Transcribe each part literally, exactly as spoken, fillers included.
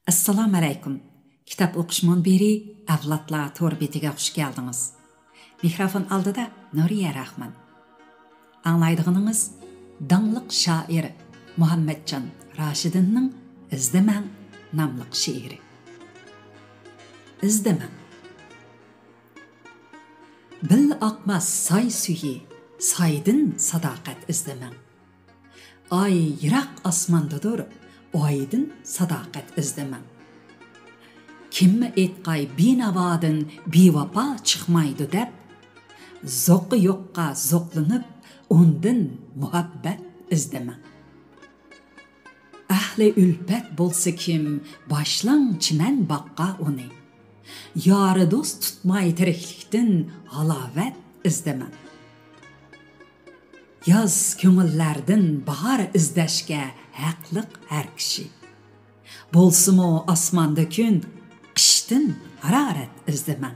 ئەسسالامۇئەلەيكۇم. كىتاب ئوقۇش مۇنبىرى ئەۋلادلار تور بېتىگە خۇش كەلدىڭىز. مىكروفون ئالدىدا نۇرىيە راخمان. ئاڭلايدىغىنىڭىز داڭلىق شائىر مۇھەممەتجان راشىدىننىڭ ئىزدىمەڭ ناملىق شېئىرى. ئىزدىمەڭ. بىللە ئاقماس ساي سۈيى، سايدىن ساداقەت ئىزدىمەڭ. ئاي يىراق ئاسماندىدۇر، ئايدىن ساداقەت ئىزدىمەڭ. كىممۇ ئېيتقاي بىناۋادىن بىۋاپا چىقمايدۇ دەپ، زوقى يوققا زوقلىنىپ، ئۇندىن مۇھەببەت ئىزدىمەڭ. ئەھلى ئۈلپەت بولسا كىم، باشلاڭچىمەن باققا ئۇنى. يارى دوست تۇتماي تىرىكلىكتىن ھالاۋەت ئىزدىمەڭ. ياز كۆڭۈللەردىن باھار ئىزدەشكە ھەقلىق ھەر كىشى. بولسىمۇ ئاسماندا كۈن، قىشتىن ھارارەت ئىزدىمەڭ.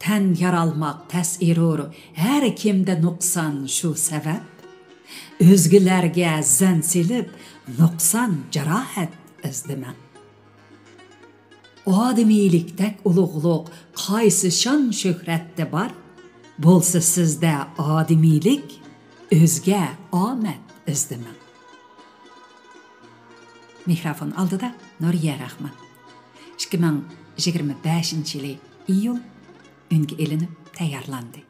تەن يارالماق تەس ئېرۇر، ھەر كىمدە نۇقسان شۇ سەۋەب. ئۆزگىلەرگە زەن سېلىپ، نۇقسان جاراھەت ئىزدىمەڭ. ئادىمىيلىكتەك ئۇلۇغلۇق قايسى شان شۆھرەتتە بار؟ بولسا سىزدە ئادىمىيلىك، ئۆزگە ئامەت ئىزدىمەڭ. مىكروفون ئالدىدا نۇرىيە راخمان. ئىككى مىڭ يىگىرمە بەشىنچى يىلى ئىيۇل ئۈنگە ئېلىنىپ تەييارلاندى.